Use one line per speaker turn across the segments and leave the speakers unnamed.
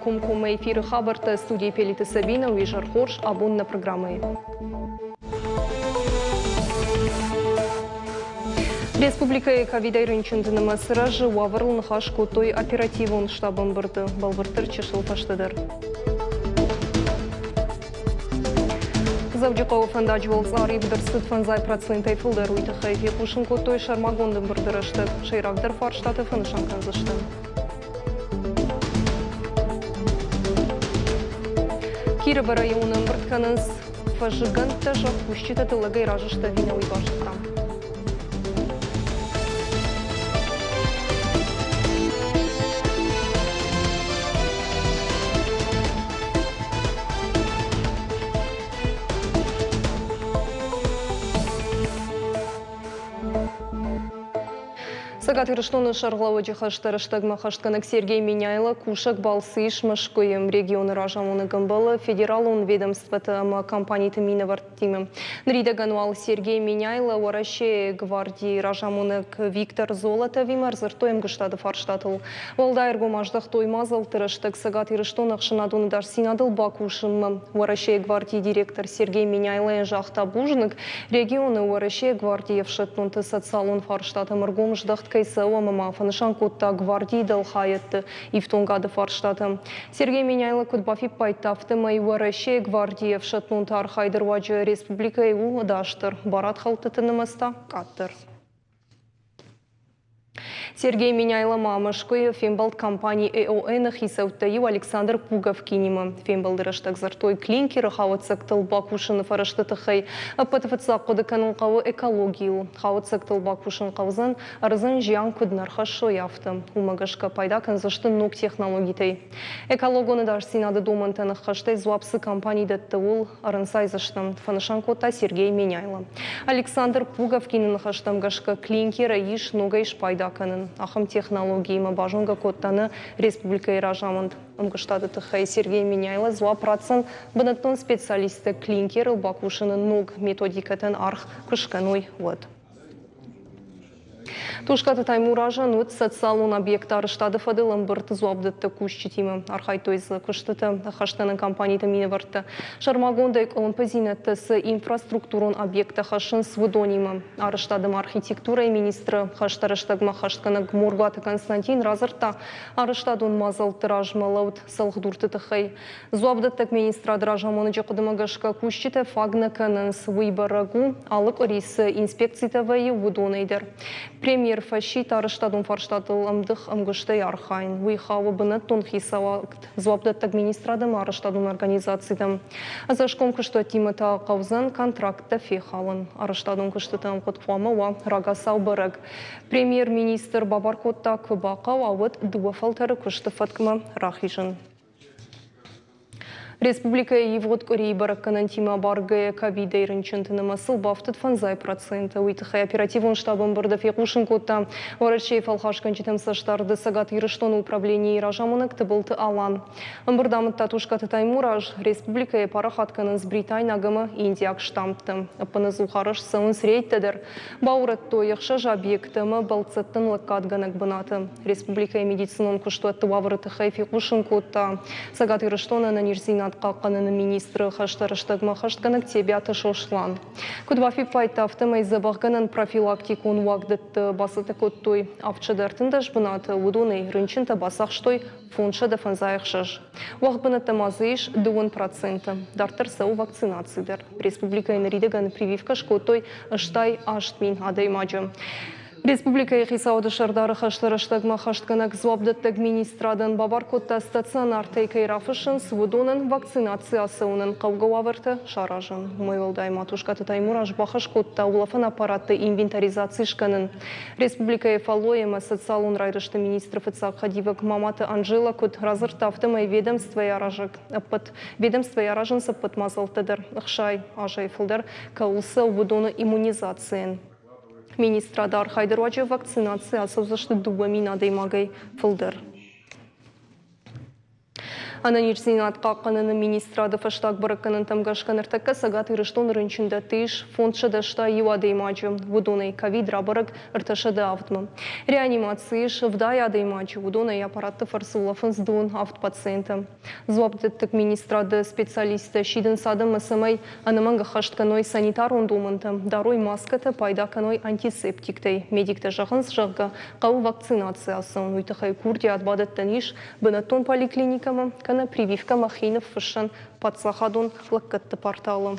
комкоммӕ эфиры хабӕрттӕ студийы Пелиты Сабина уе зӕр хорз абон нӕ программӕйы. Республикӕйы ковидӕй рынчынты нымӕц рӕзы, уавӕрыл ныхас кодтой оперативон штабы ӕмбырды, бӕлвырддӕр чысыл фӕстӕдӕр. Дзӕуджыхъӕуы фӕндаджы уӕлцъар ивд ӕрцыд фӕндзай процентӕй фылдӕр, уый тыххӕй фехъусын кодтой сӕрмагонд ӕмбырды рӕстӕг. Сӕйрагдӕр фарстатӕ фӕнысан кӕндзысты. Кировы районы ӕмбырд кӕнынц фӕззыгӕндтӕ, зӕхкусджытӕ тыллӕгӕй разы сты ӕви нӕ, уый базыдтам. Цӕгат Ирыстоны сӕргълӕууӕджы хӕсты рӕстӕгмӕ хӕстгӕнӕг Сергей Меняйло кусӕг балцы ис Мӕскуыйы. Регионы разамонӕг ӕмбӕлы федералон ведомствӕты ӕмӕ компаниты минӕвӕрттимӕ. Ныридӕгӕн уал Сергей Меняйло Уӕрӕсейы гвардийы разамонӕг Виктор Золотовимӕ ӕрдзырдтой ӕмгуыстады фарстатыл. Уӕлдай ӕргом аздӕхтой мадзӕлтты рӕстӕг Цӕгат Ирыстоны ӕхсӕнадон ӕдасдзинадыл бакусынмӕ. Уӕрӕсейы гвардийы директор Сергей Меняйлойӕн загъта бузныг, регионы Уӕрӕсейы гвардийы ӕфсӕддонты социалон фарстатӕм ӕргом здӕхт кӕй цӕуы ӕмӕ ма фӕнысан кодта гвардийы дӕлхайӕдты ифтонгады фарстатӕ. Сергей Меняйло куыд бафиппайдта, афтӕмӕй Уӕрӕсейы гвардийы ӕфсӕддонты архайды руаджы республикӕйы у ӕдасдӕр, барадхӕлдтыты нымӕц та къаддӕр. Сергей Меняйло ма Мӕскуыйы фембӕлд компани ЭОН-ы хицӕуттӕй иу Александр Пуговкинимӕ. Фембӕлды рӕстӕг дзырдтой клинкеры хауӕццӕгтыл бакусыны фӕрӕзты тыххӕй. Ӕппӕты фыццаг хъуыды кӕнын хъӕуы экологийыл. Хауӕццӕгтыл бакусын хъӕудзӕн, ӕрдзӕн зиан куыд нӕ рхӕссой, афтӕ. Уымӕ гӕсгӕ пайда кӕндзысты ног технологитӕй. Экологон ӕдасдзинады домӕнтӕн ӕххӕстӕй дзуапп цы компани дӕтты, ууыл ӕрӕнцайдзыстӕм, фӕнысан кодта Сергей Меняйло. Александр Пуговкины ныхӕстӕм гӕсгӕ клинкерӕй ис ногӕй спайда кӕнын. Ахӕм технологиимӕ базонгӕ кодта нӕ республикӕйы разамынд. Ӕмгуыстады тыххӕй Сергей Меняйло дзуапп ратдзӕн бынӕттон специалисттӕ клинкерыл бакусыны ног методикӕтӕн аргъ куы скӕной, уӕд. Тускъаты Таймуразӕн уыд социалон объекты арӕзтады фӕдыл ӕмбырд дзуапдӕттӕг кусджытимӕ. Архайдтой дзы куыстытӕ ӕххӕстгӕнӕн компаниты минӕвӕрттӕ. Сӕрмагондӕй къуылымпыдзинӕдтӕ цы инфраструктурон объекттӕ хӕссынц, уыдонимӕ. Арӕзтады ӕмӕ архитектурӕйы министры хӕстӕ рӕстӕгмӕ ӕххӕстгӕнӕг Моргуаты Константин радзырдта арӕзтадон мадзӕлтты размӕ лӕуд цӕлхдурты тыххӕй. Дзуапдӕттӕг министрады разамонӕджы хъуыдымӕ гӕсгӕ кусджытӕ фаг нӕ кӕнынц, уый бӕрӕг у, алы къуыри цы инспекцитӕ вӕййы, уыдонӕй дӕр. Премьер фӕсидт арӕзтадон фарстатыл ӕмдых ӕмгуыстӕй архайын. Уый хауы бынӕттон хицауад, дзуапдӕттӕг министрад ӕмӕ арӕзтадон организацитӕм. Ӕдзӕсгом куыстуӕттимӕ та хъӕудзӕн контракттӕ фехалын. Арӕзтадон куыстыты ӕмгъуыд хъуамӕ уа рагацау бӕрӕг. Премьер-министр бабар кодта, куы бахъӕуа, уӕд дыууӕ фӕлтӕры куысты фӕткмӕ рахизын. Республикӕйы ивгъуыд къуырийы бӕрӕггӕнӕнтимӕ абаргӕйӕ ковидӕй рынчынты нымӕцыл бафтыд 5%. Уый тыххӕй оперативон штабы ӕмбырды фехъусын кодта Уӕрӕсейы фӕлхасгӕнджытӕм цӕстдарды Цӕгат Ирыстоны управленийы разамонӕг Тыбылты Алан. Ӕмбырд амыдта Тускъаты Таймураз. Республикӕйы парахат кӕнынц бритайнаг ӕмӕ индиаг штаммтӕ. Ӕппынӕдзух арӕзт цӕуынц рейдтӕ дӕр. Баурӕдтой ӕхсӕз объекты ӕмӕ бӕлццӕттӕн лӕггадгӕнӕг бынаты. Республикӕйы медицинон куыстуӕтты уавӕры тыххӕй фехъусын кодта Цӕгат Ирыстоны ӕнӕниздзинад хъахъхъӕныны министры хӕстӕ рӕстӕгмӕ хӕстгӕнӕг Тебиаты Сослан. Куыд бафиппайдта, афтӕмӕй дзӕбӕхгӕнӕн профилактикон уагдӕтты бацӕттӕ кодтой 713 бынаты, уыдонӕй рынчынтӕ бацахстой 556. Уӕгъд бынӕттӕ ма дзы ис 2%. Дарддӕр цӕуы вакцинаци дӕр. Республикӕйы ныридӕгӕн прививкӕ скодтой 88 000 адӕймаджы. Республикӕйы хицауады сӕрдары хӕсты рӕстӕгмӕ хӕстгӕнӕг дзуапдӕттӕг министрадӕн бабар кодта стационартӕй кӕй рафыссынц, уыдонӕн вакцинаци ацӕуынӕн хъӕугӕ уавӕртӕ саразын. Уымӕй уӕлдай ма Тускъаты Таймураз бахӕс кодта улӕфӕн аппаратты инвентаризаци скӕнын. Республикӕйы фӕллой ӕмӕ социалон райрӕзты министры фыццаг хӕдивӕг Маматы Анжела куыд радзырдта, афтӕмӕй ведомствойы аразӕг ӕппӕт ведомствойы аразынц ӕппӕт мадзӕлттӕ дӕр 60 азӕй фылдӕр кӕуыл цӕуы, уыдоны иммунизацийӕн. Министрады архайды руаджы вакцинаци ацӕудзысты 2000 адӕймагӕй фылдӕр. Ӕнӕниздзинад хъахъхъӕныны министрады фӕстаг бӕрӕггӕнӕнтӕм гӕсгӕ ныртӕккӕ Цӕгат Ирыстоны рынчындӕтты ис 501 адӕймаджы. Уыдонӕй ковид рабӕрӕг 307-мӕ. Реанимацийы ис 70 адӕймаджы, уыдонӕй аппаратты фӕрцы улӕфынц дон авд пациенты. Дзуапдӕттӕг министрады специалисттӕ сидынц адӕммӕ, цӕмӕй ӕнӕмӕнг ӕххӕст кӕной санитарон домӕнтӕ, дарой маскӕтӕ, пайда кӕной антисептиктӕй. Медиктӕ зӕгъынц, зӕгъгӕ, хъӕуы вакцинаци ацӕуын, уый тыххӕй курдиат бадӕттӕн ис бынӕттон поликлиникӕмӕ кӕнӕ прививкӕмӕ хи ныффыссӕн паддзахадон лӕггӕдты порталы.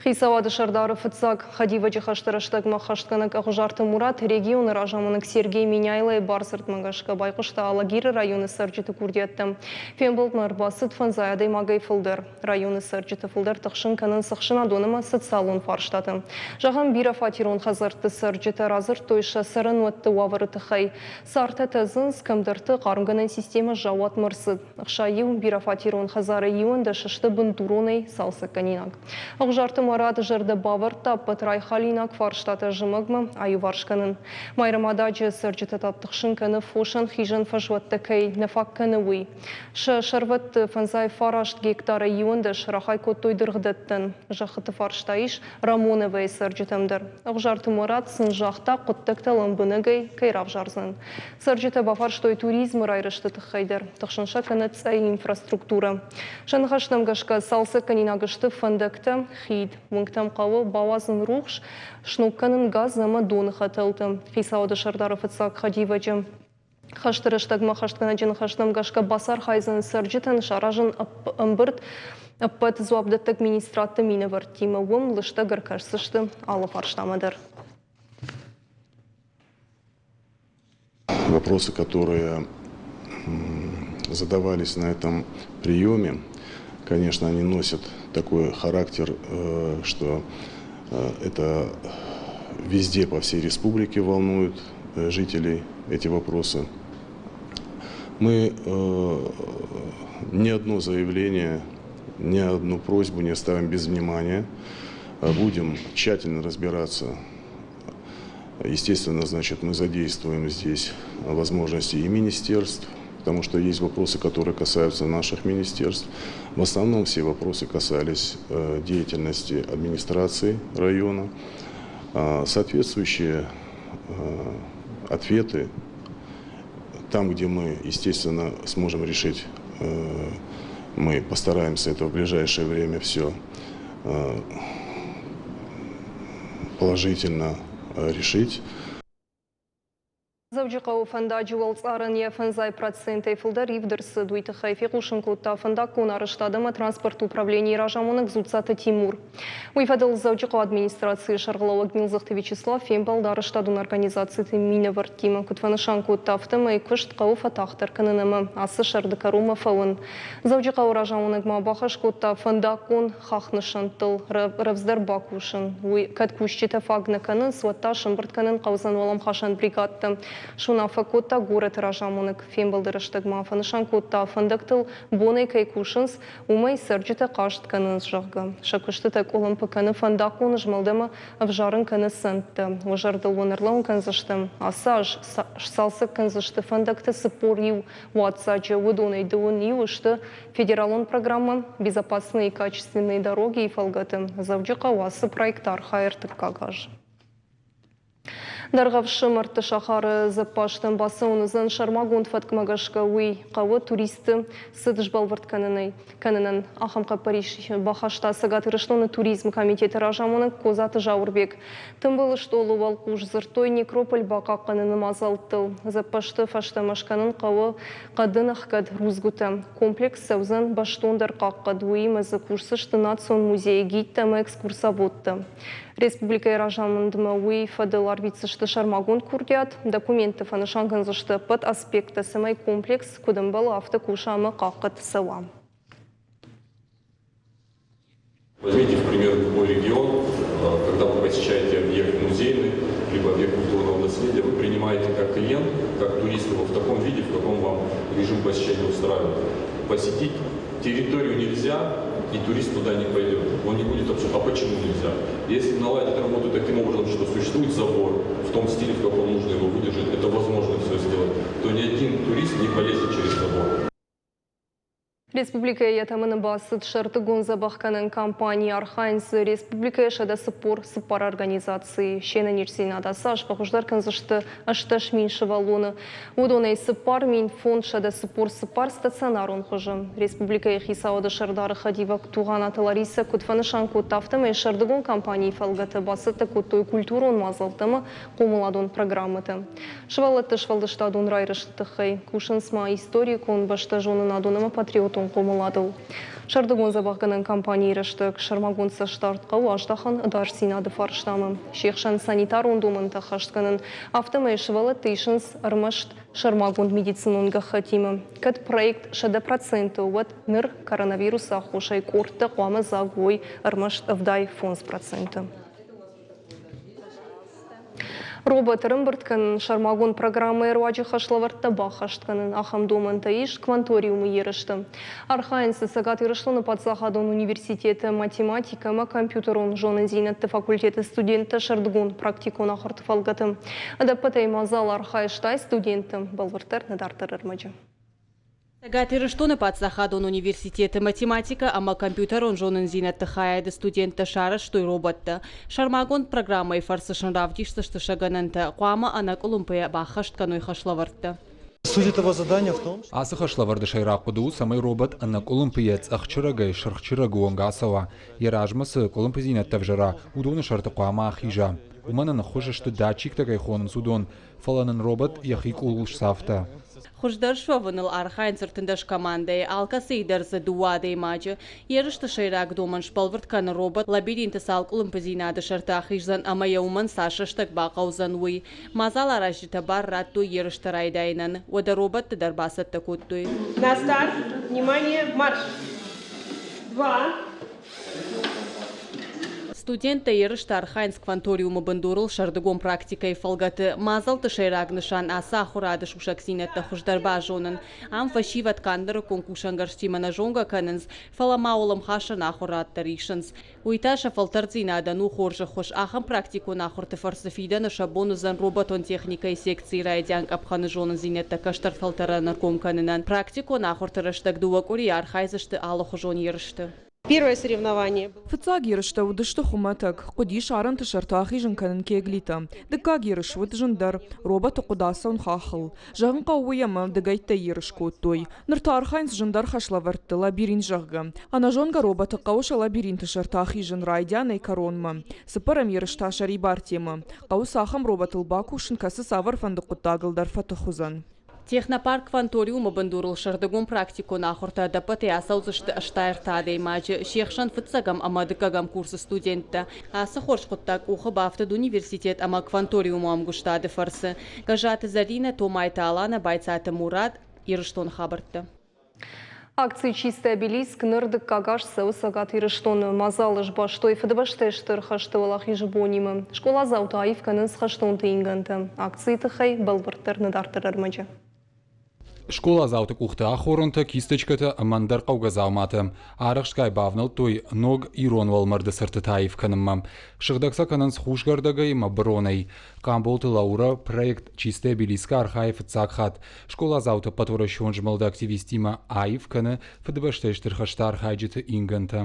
Хицауады сӕрдары фыццаг хӕдивӕджы хӕсты рӕстӕгмӕ ӕххӕстгӕнӕг Ӕгъуызарты Мурат регионы разамонӕг Сергей Меняйлойы бардзырдмӕ гӕсгӕ байхъуыста Алагиры районы цӕрджыты курдиӕттӕм. Фембӕлдмӕ ӕрбацыд фӕндзай адӕймагӕй фылдӕр. Районы цӕрджыты фылдӕр тыхсын кӕнынц ӕхсӕнадон ӕмӕ социалон фарстатӕ. Зӕгъӕм, бирӕфатерон хӕдзӕртты цӕрджытӕ радзырдтой сӕ цӕрӕнуӕтты уавӕры тыххӕй. Цартӕ тӕдзынц, кӕмдӕрты хъармгӕнӕн системӕ заууатмӕ рцыд. 61 бирӕфатерон хӕдзары 11 сты бындуронӕй цалцӕггӕнинаг. Ӕгъуызарты Марат зӕрдӕ бавӕрдта ӕппӕт райхалинаг фарстатӕ зымӕгмӕ аиуварс кӕнын. Майрӕмададжы цӕрджытӕ та тыхсын кӕны фосӕн хизӕн фӕзуӕттӕ кӕй нӕ фаг кӕны, уый. Сӕ сӕрвӕтты 59 гектарӕй 11 рахай кодтой дыргъдӕттӕн. Зӕххыты фарста ис Рамоновӕйы цӕрджытӕм дӕр. Ӕгъуызарты Марат сын загъта, хъуыддӕгтӕ лӕмбынӕгӕй кӕй равзардзӕн. Цӕрджытӕ бафарстой туризмы райрӕзты тыххӕй дӕр. Тыхсын сӕ кӕны цъӕйы инфраструктурӕ. Сӕ ныхӕстӕм гӕсгӕ цалцӕггӕнинаг сты фӕндӕгтӕ, хид. Уынгтӕм хъӕуы бауадзын рухс, сног кӕнын газ ӕмӕ доны хӕтӕлтӕ. Хицауады сӕрдары фыццаг хӕдивӕджы хӕсты рӕстӕгмӕ хӕстгӕнӕджы ныхӕстӕм гӕсгӕ бацархайдзӕн цӕрджытӕн саразын ӕмбырд ӕппӕт дзуапдӕттӕг министрадты минӕвӕрттимӕ. Уым лыстӕг ӕркӕсдзысты алы фарстамӕ дӕр.
Вопросы, которые задавались на этом приеме, конечно, они носят такой характер, что это везде по всей республике волнует жителей эти вопросы. Мы ни одно заявление, ни одну просьбу не оставим без внимания. Будем тщательно разбираться. Естественно, значит, мы задействуем здесь возможности и министерств, потому что есть вопросы, которые касаются наших министерств. В основном все вопросы касались деятельности администрации района. Соответствующие ответы там, где мы, естественно, сможем решить, мы постараемся это в ближайшее время все положительно решить.
Дзӕуджыхъӕуы фӕндаджы уӕлцъарӕн йӕ 50 процентӕй фылдӕр ивд ӕрцыд. Уый тыххӕй фехъусын кодта фӕндаггон арӕзтад ӕмӕ транспорты управленийы разамонӕг Дзуццаты Тимур. Уый фӕдыл Дзӕуджыхъӕуы администрацийы сӕргълӕууӕг Милдзыхты Вячеслав фембӕлд арӕзтадон организациты минӕвӕрттимӕ. Куыд фӕнысан кодта, афтӕмӕй куыст хъӕуы фӕтагъддӕр кӕнын ӕмӕ ацы сӕрды кӕронмӕ фӕуын. Дзӕуджыхъӕуы разамонӕг ма бахӕс кодта фӕндаггон хахнысӕнттыл рӕвдздӕр бакусын. Уый кӕд кусджытӕ фаг нӕ кӕнынц, уӕд та сӕмбырд кӕнын хъӕудзӕн уӕлӕмхасӕн бригадтӕ. Суынаффӕ кодта горӕты разамонӕг. Фембӕлды рӕстӕг ма фӕнысан кодта, фӕндӕгтыл бонӕй кӕй кусынц, уымӕй цӕрджытӕ хъаст кӕнынц, зӕгъгӕ. Сӕ куыстытӕ къуылымпы кӕны фӕндаггон змӕлд ӕмӕ ӕвзарын кӕны цӕндтӕ. Уӕ зӕрдыл уын ӕрлӕууын кӕндзыстӕм, ацы аз сцалцӕг кӕндзысты фӕндӕгты 41 уадздзаджы. Уыдонӕй 21 сты федералон программӕ «Безопасные и качественные дороги» фӕлгӕты. Дзӕуджыхъӕуы ацы проект архайы ӕртыккаг аз. Дӕргъӕвсы мӕрдты сахары зӕппӕзтӕм бацӕуын уыдзӕн сӕрмагонд фӕткмӕ гӕсгӕ. Уый хъӕуы туристты цыд сбӕлвырд кӕнынӕн. Ахӕм хъӕппӕрис бахаста Цӕгат Ирыстоны туризмы комитеты разамонӕг Козаты Зауырбег. Тымбыл стъолы уӕлхъус дзырдтой некрополь бахъахъхъӕныны мадзӕлттыл. Зӕппӕзты фӕстӕмӕ скӕнын хъӕуы хъӕдын ӕхгӕд рудзгуытӕ. Комплекс цӕудзӕн бӕстондӕр хъахъхъӕд. Уыимӕ дзы кусдзысты национ музейы гидтӕ ӕмӕ экскурсоводтӕ. Республикӕйы разамындмӕ уый фӕдыл арвитдзысты сӕрмагонд курдиат. Документты фӕнысан кӕндзысты ӕппӕт аспекттӕ, цӕмӕй комплекс куыд ӕмбӕлы, афтӕ куса ӕмӕ хъахъхъӕд цӕуа.
Возьмите в пример любой регион, когда вы посещаете объект музейный, либо объект культурного наследия, вы принимаете как клиент, как турист его в таком виде, в каком вам режим посещения устраивает. Посетить территорию нельзя, и турист туда не пойдет. Он не будет обсуждать, а почему нельзя? Если наладить работу таким образом, что существует забор, в том стиле, в каком нужно его выдержать, это возможно все сделать, то ни один турист не полезет через забор.
Республикӕйы йӕ тӕмӕны бацыд сӕрдыгон дзӕбӕхгӕнӕн кампани. Архайынц дзы республикӕйы 144 организацийы. Се нӕниздзинад ацы аз фӕхуыздӕр кӕндзысты 18 000 сывӕллоны. Уыдонӕй 4144 стационарон хуызы. Республикӕйы хицауады сӕрдары хӕдивӕг Тугъанаты Ларисӕ куыд фӕнысан кодта, афтӕмӕй сӕрдыгон кампанийы фӕлгӕты бацӕттӕ кодтой культурон мадзӕлттӕ ӕмӕ хъомыладон программӕтӕ. Сывӕллӕтты сфӕлдыстадон райрӕзты тыххӕй кусынц ма историкон, бӕстӕзонынадон ӕмӕ патриотон хъомыладыл. Сӕрдыгон дзӕбӕхгӕнӕн кампанийы рӕстӕг сӕрмагонд цӕстдард хъӕуы аздахын ӕдасдзинады фарстамӕ. Се хсӕн санитарон домӕнтӕ ӕххӕст кӕнын, афтӕмӕй сывӕллӕтты исынц ӕрмӕст сӕрмагонд медицинон гӕххӕттимӕ. Кӕд проект 100% уӕд ныр коронавирусы аххосӕй къордтӕ хъуамӕ дзаг уой ӕрмӕст 75%. Робот ӕрӕмбырд кӕнын, сӕрмагонд программӕйы руаджы хӕслӕвӕрдтӕ баххӕст кӕнын, ахӕм домӕнтӕ ис кванториумы ерысты. Архайынц дзы Цӕгат Ирыстоны паддзахадон университеты математикӕ ӕмӕ компьютерон зонындзинӕдты факультеты студенттӕ сӕрдыгон практикон ахуырты фӕлгӕты. Ӕдӕппӕтӕй мадзал архайы стай студентты, бӕлвырддӕр нӕ дарддӕр ӕрмӕджы.
Цӕгат Ирыстоны паддзахадон университеты математикӕ ӕмӕ компьютерон зонындзинӕдты хайады студенттӕ сарӕзтой роботтӕ. Сӕрмагонд программӕйы фӕрцы сын равдисдзысты сӕ гӕнӕнтӕ, хъуамӕ ӕнӕкъуылымпыйӕ баххӕст кӕной хӕслӕвӕрдтӕ.
Суть этого задания в том,
Ацы хӕслӕвӕрды сӕйраг хъуыды у, цӕмӕй робот ӕнӕкъуылымпыйӕ цъӕх чырӕгӕй сырх чырӕгы онг ацӕуа, йӕ размӕ цы къуылымпыдзинӕдтӕ ӕвзӕра, уыдоны сӕрты хъуамӕ ахиза. Уымӕн ӕнӕххуыс сты датчиктӕ кӕй хонынц, уыдон, фӕлӕ нын робот йӕхи къулыл сцавта.
Хуыздӕр суӕвыныл архайынц 13 командӕйы, алкӕцыйы дӕр дзы дыууӕ адӕймаджы. Ерысты сӕйраг домӕн сбӕлвырд кӕны робот лабиринты цал къуылымпыдзинады сӕрты ахиздзӕн ӕмӕ йӕ уымӕн цас рӕстӕг бахъӕудзӕн, уый. Мадзаларазджытӕ бар радтой ерыстӕ райдайынӕн. Уӕдӕ роботты дӕр бацӕттӕ кодтой.
На старт! Внимание, марш! Два,
Студенттӕ ерысты архайынц кванториумы бындурыл сӕрдыгон практикӕйы фӕлгӕты. Мадзӕлтты сӕйраг нысан ацы ахуырады сусӕгдзинӕдтӕ хуыздӕр базонын. Ам фӕсивӕд канд нырыккон кусӕнгӕрзтимӕ нӕ зонгӕ кӕнынц, фӕлӕ ма уӕлӕмхасӕн ахуырад дӕр исынц. Уый та сӕ фӕлтӕрддзинадӕн у хорз ӕххуыс. Ахӕм практикон ахуырты фӕрцы фидӕны сӕ бон уыдзӕн роботон техникӕйы секцийы райдиан къӕпхӕны зонындзинӕдтӕ кӕстӕр фӕлтӕрӕн ӕргом кӕнынӕн. Практикон ахуырты рӕстӕг дыууӕ къуырийы архайдзысты алыхуызон ерысты.
Первое соревнование.
Фыццаг ерыстӕ уыдысты хуымӕтӕг, хъуыдис арӕнты сӕрты ахизын кӕнын кеглитӕ. Дыккаг ерыс уыд зындӕр, роботы хъуыд ацӕуын хаххыл. Зӕгъын хъӕуы уый, ӕмӕ дыгӕйттӕй ерыс кодтой. Ныр та архайынц зындӕр хӕслӕвӕрдты, лабиринт, зӕгъгӕ. Ӕнӕзонгӕ роботы хъӕуы сӕ лабиринты сӕрты ахизын райдианӕй кӕронмӕ. Цыппӕрӕм ерыс та сӕрибар темӕ. Хъӕуы цахӕм роботыл бакусын, кӕцы цавӕрфӕнды хъуыддагыл дӕр фӕтых уыдзӕн.
Технопарк Кванториумы бындурыл сӕрдыгон практикон ахуыртӕ ӕдӕппӕтӕй ацӕудзысты 83 адӕймаджы, се хсӕн фыццӕгӕм ӕмӕ дыккӕгӕм курсы студенттӕ. Ацы хорз хъуыддаг къухы бафтыд университет ӕмӕ Кванториумы ӕмгуыстады фӕрцы. Гӕззаты Зӕринӕ, Томайты Аланӕ, Байцаты Мурат, Ирыстоны хабӕрттӕ.
Акци «Чистый обелиск» ныр дыккаг аз цӕуы Цӕгат Ирыстоны. Мадзалы сбастой Фыдыбӕстӕйы Стыр хӕсты Уӕлахизы бонимӕ. Скъоладзаутӕ аив кӕнынц хӕстонты ингӕнтӕ. Акцийы тыххӕй бӕлвырддӕр нӕ дарддӕр ӕрмӕджы.
Скъоладзауты къухты ахорӕнтӕ, кисточкӕтӕ ӕмӕ ӕндӕр хъӕугӕ дзауматӕ арӕхстгай бавнӕлдтой ног ирон уӕлмӕрды цыртытӕ аив кӕнынмӕ. Сыгъдӕг сӕ кӕнынц хусгӕрдӕгӕй ӕмӕ быронӕй. Хъамболты Лаура проект «Чистая обелиска» архайы фыццаг хатт. Скъоладзауты ӕппӕтуӕрӕсеон змӕлды активисттимӕ аив кӕны Фыдыбӕстӕйы Стыр хӕсты архайджыты ингӕнтӕ.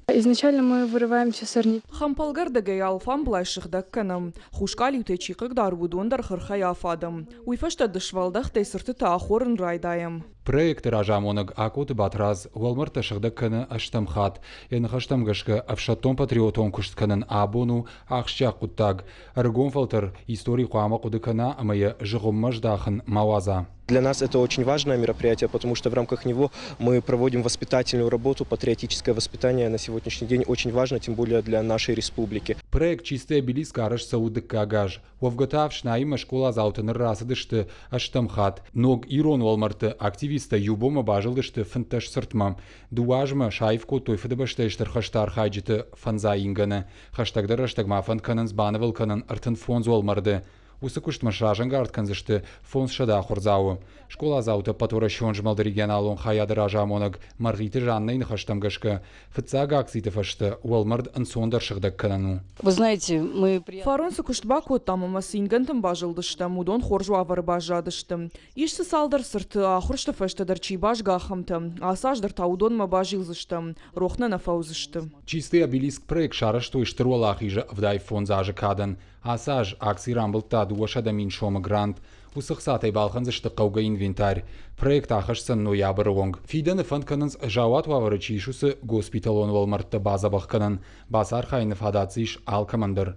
Изначально мы вырываем все сорняки.
Хӕмпӕлгӕрдӕгӕй алфамблай сыгъдӕг кӕнӕм. Хус къалиутӕй чи хъыгдары, уыдон дӕр хырхӕй афадӕм. Уый фӕстӕ дысвӕлдӕхтӕй цыртытӕ ахорын райдайӕм.
Проекты разамонӕг Акъоты Батрадз уӕлмӕрдтӕ сыгъдӕг кӕны ӕстӕм хатт. Йӕ ныхӕстӕм гӕсгӕ, ӕфсӕддон-патриотон куыст кӕнын абон у ахсджиаг хъуыддаг. Ӕрыгон фӕлтӕр истори хъуамӕ хъуыды кӕна ӕмӕ йӕ зыгъуыммӕ здахын ма уадза.
Для нас это очень важное мероприятие, потому что в рамках него мы проводим воспитательную работу, патриотическое воспитание на сегодняшний день очень важно, тем более для нашей республики.
Проект «Чистый обелиск» арӕзт цӕуы дыккаг аз. Уӕвгӕ та ӕфснайынмӕ скъоладзаутӕ ныр рацыдысты ӕстӕм хатт. Ног ирон уӕлмӕрдты активисттӕ иу бонмӕ базылдысты 15 цыртмӕ. Дыууӕ азмӕ саив кодтой Фыдыбӕстӕйы Стыр хӕсты архайджыты фӕндзай ингӕны. Хӕстӕгдӕр рӕстӕг ма фӕнд кӕнынц банывыл кӕнын 35 уӕлмӕрды. Уыцы куыстмӕ сразӕнгард кӕндзысты 500 ахуырдзауы. Скъоладзауты ӕппӕтуӕрӕсеон змӕлды регионалон хайады разамонӕг Мӕргъиты Жаннӕйы ныхӕстӕм гӕсгӕ, фыццаг акциты фӕстӕ уӕлмӕрд ӕнцондӕр сыгъдӕг кӕнӕн у.
Вы знаете, мы
Фарон цы куыст бакодтам ӕмӕ цы ингӕнтӕм базылдыстӕм, уыдон хорз уавӕры баззадысты. Ис дзы цалдӕр цырты, ахуырсты фӕстӕ дӕр чи базгӕ, ахӕмтӕ. Ацы аз дӕр та уыдонмӕ базилдзыстӕм, рох нӕ нӕ фӕуыдзысты.
Чистый обелиск проект сарӕзтой Стыр Уӕлахизы 75 азы кадӕн. Ацы аз акци рамбылдта 200 000 сомы грант. Уыцы хцатӕй балхӕндзысты хъӕугӕ инвентарь. Проект ахӕсдзӕн ноябры онг. Фидӕны фӕнд кӕнынц заууат уавӕры чи ис, уыцы госпиталон уӕлмӕрдтӕ бадзӕбӕх кӕнын. Бацархайыны фадат дзы ис алкӕмӕн дӕр.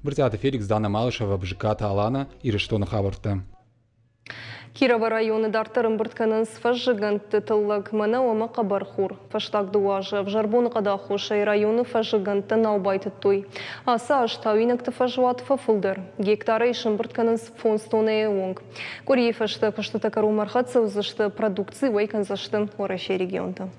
Брытъиаты Феликс, Дана Малышева, Бжыкаты Алана, Ирыстоны хабӕрттӕ.
Кировы районы дарддӕр ӕмбырд кӕнынц фӕззыгӕндты тыллӕг, мӕнӕу ӕмӕ хъӕбӕрхор. Фӕстаг дыууӕ азы ӕвзӕр боныхъӕды аххосӕй районы фӕззыгӕндтӕ нал байтыдтой. Ацы аз тауинӕгты фӕзуат фӕфылдӕр. Гектарӕй сӕмбырд кӕнынц фондз тоннӕйы онг. Къуырийы фӕстӕ куыстытӕ кӕронмӕ ӕрхӕццӕ уыдзысты, продукци уӕй кӕндзысты Уӕрӕсейы регионты.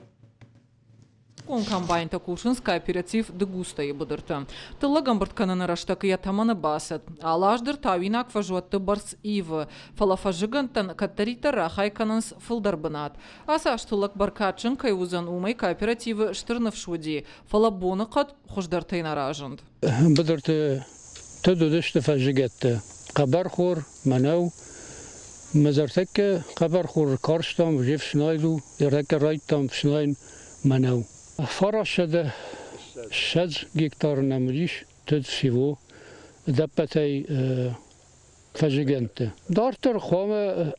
Комбайнтӕ кусынц кооператив Дыгустайы быдырты. Тыллӕг ӕмбырд кӕныны рӕстӕг йӕ тӕмӕны бацыд. Алы аз дӕр тауинаг фӕзуӕтты бӕрц ивы, фӕлӕ фӕззыгӕндтӕн кӕддӕриддӕр рахай кӕнынц фылдӕр бынат. Ацы аз тыллӕг бӕркадджын кӕй уыдзӕн, уымӕй кооперативы стыр ныфс уыди, фӕлӕ боныхъӕд хуыздӕртӕй нӕ разынд.
Быдырты тыд уыдысты фӕззыгӕттӕ. Хъӕбӕрхор, мӕнӕу. Мӕ зӕртӕккӕ хъӕбӕрхор карстам, уже фснайд у, ӕртӕккӕ райдтам фснайын мӕнӕу. 920 гектары нӕм уыдис тыд всего ӕдӕппӕтӕй фӕззыгӕндты. Дарддӕр хъуамӕ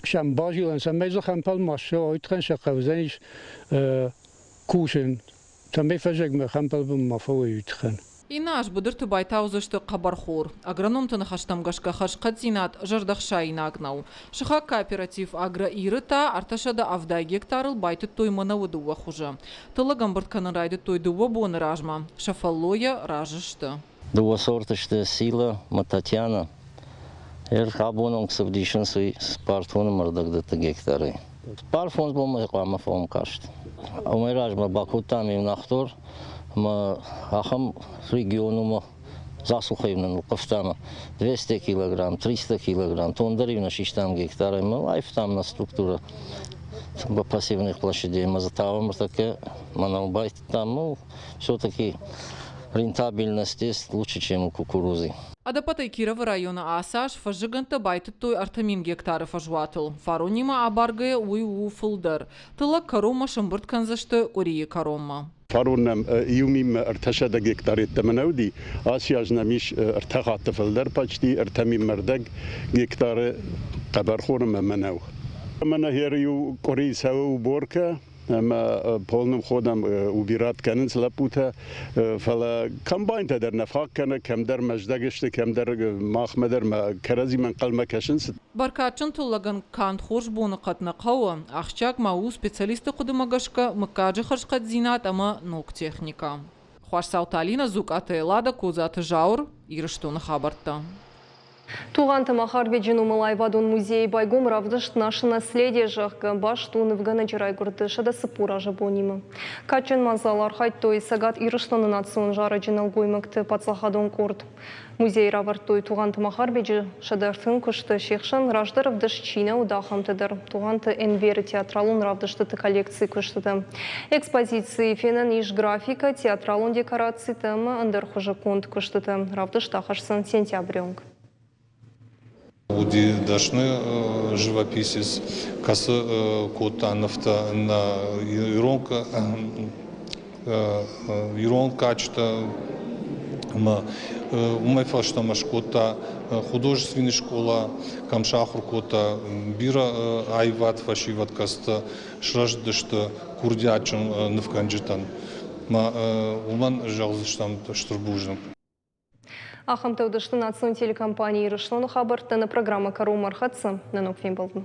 сӕм базилӕн, цӕмӕй дзы хӕмпӕл ма ссӕуа, уый тыххӕн сӕ хъӕудзӕнис кусын, цӕмӕй фӕззӕгмӕ хӕмпӕлбын ма фӕуой, уый тыххӕн.
Иннӕ аз быдырты байтаудзысты хъӕбӕрхор. Агрономты ныхӕстӕм гӕсгӕ хӕрзхъӕддзинад зӕрдӕхсаинаг нӕу. Сыхаг кооператив Агро-Ир-ы та 370 гектарыл байтыдтой мӕнӕуы дыууӕ хуызы. Тыллӕг ӕмбырд кӕнын райдыдтой дыууӕ боны размӕ. Сӕ фӕллойӕ разы сты.
Дыууӕ сорты сты Сила ӕмӕ Татьяна. Абон онг цы вдисынц, уый цыппар тонны ӕрдӕгдӕтты гектарӕй. Цыппар-фондз бонмӕ хъуамӕ фӕуӕм каст. Уымӕй размӕ бакодтам иу нӕхдор ӕмӕ ахӕм регион уымӕ засухӕй нын нылхъывтам 200 килограмм, 300 килограмм, тон дӕр-иу нӕ систам гектарӕй ӕмӕ аивтам нӕ структурӕ пассивных площадей. Ӕмӕ дзы тауӕм ӕртӕккӕ мӕнӕу байтыдтам, ну, все-таки рентабельность есть лучше, чем у кукурузы.
Ӕдӕппӕтӕй Кировы районы ацы аз фӕззыгӕндтӕ байтыдтой 3000 гектары фӕзуатыл. Фаронимӕ абаргӕйӕ уый у фылдӕр. Тыллӕг кӕронмӕ сӕмбырд кӕндзысты къуырийы кӕронмӕ.
Фарон нӕм иу минмӕ ӕртӕсӕдӕ гектар йеддӕмӕ нӕ уыди. Ацы аз нӕм ис ӕртӕ хатты фылдӕр почти 3 000 ӕрдӕг гектары хъӕбӕрхор ӕмӕ мӕнӕу. Мӕнӕ хер иу къуыри цӕуы уборкӕ, ӕмӕ полным ходом убират кӕнынц лӕппутӕ, фӕлӕ комбайнтӕ дӕр нӕ фаг кӕны, кӕмдӕр мӕздӕг сты, кӕмдӕр махмӕ дӕр ма кӕрӕдзимӕ ӕнхъӕлмӕ кӕсынц.
Бӕркадджын тыллӕгӕн канд хорз боныхъӕд нӕ хъӕуы, ахсджиаг ма у специалистты хъуыдымӕ гӕсгӕ мыггаджы хӕрзхъӕддзинад ӕмӕ ног техникӕ. Хуасдзауты Алинӕ, Дзукъаты Эллада, Козаты Зауыр, Ирыстоны хабӕрттӕ.
Тугъанты Махарбеджы номыл аивадон музейы байгом равдыст «Наше наследие», зӕгъгӕ, баст у нывгӕнӕджы райгуырды 140 азы бонимӕ. Кадджын мадзалы архайдтой Цӕгат Ирыстоны национ зарӕджы нӕлгоймӕгты паддзахадон къорд. Музейы равӕрдтой Тугъанты Махарбеджы 130 куысты, се хсӕн раздӕр ӕвдыст чи нӕ уыд, ахӕмтӕ дӕр. Тугъанты Энверы театралон равдыстыты коллекцийы куыстытӕ. Экспозицийы фенӕн ис графикӕ, театралон декорацитӕ ӕмӕ ӕндӕр хуызы конд куыстытӕ. Равдыст ахӕсдзӕн сентябры онг.
Уыди дӕсны живописец, кӕцы кодта нывтӕ нӕ ирон кадджытӕ ӕмӕ уымӕй фӕстӕмӕ скодта художественный скъола, кӕм сахуыр кодта бирӕ аивад фӕсивӕд, кӕцытӕ сырӕзтысты курдиатджын нывгӕнджытӕн. Мӕ уымӕн зӕгъдзыстӕм стыр бузныг.
Ахӕмтӕ уыдысты национ телекомпани Ирыстоны хабӕрттӕ. Нӕ программӕ кӕронмӕ ӕрхӕццӕ. Нӕ ног фембӕлдмӕ.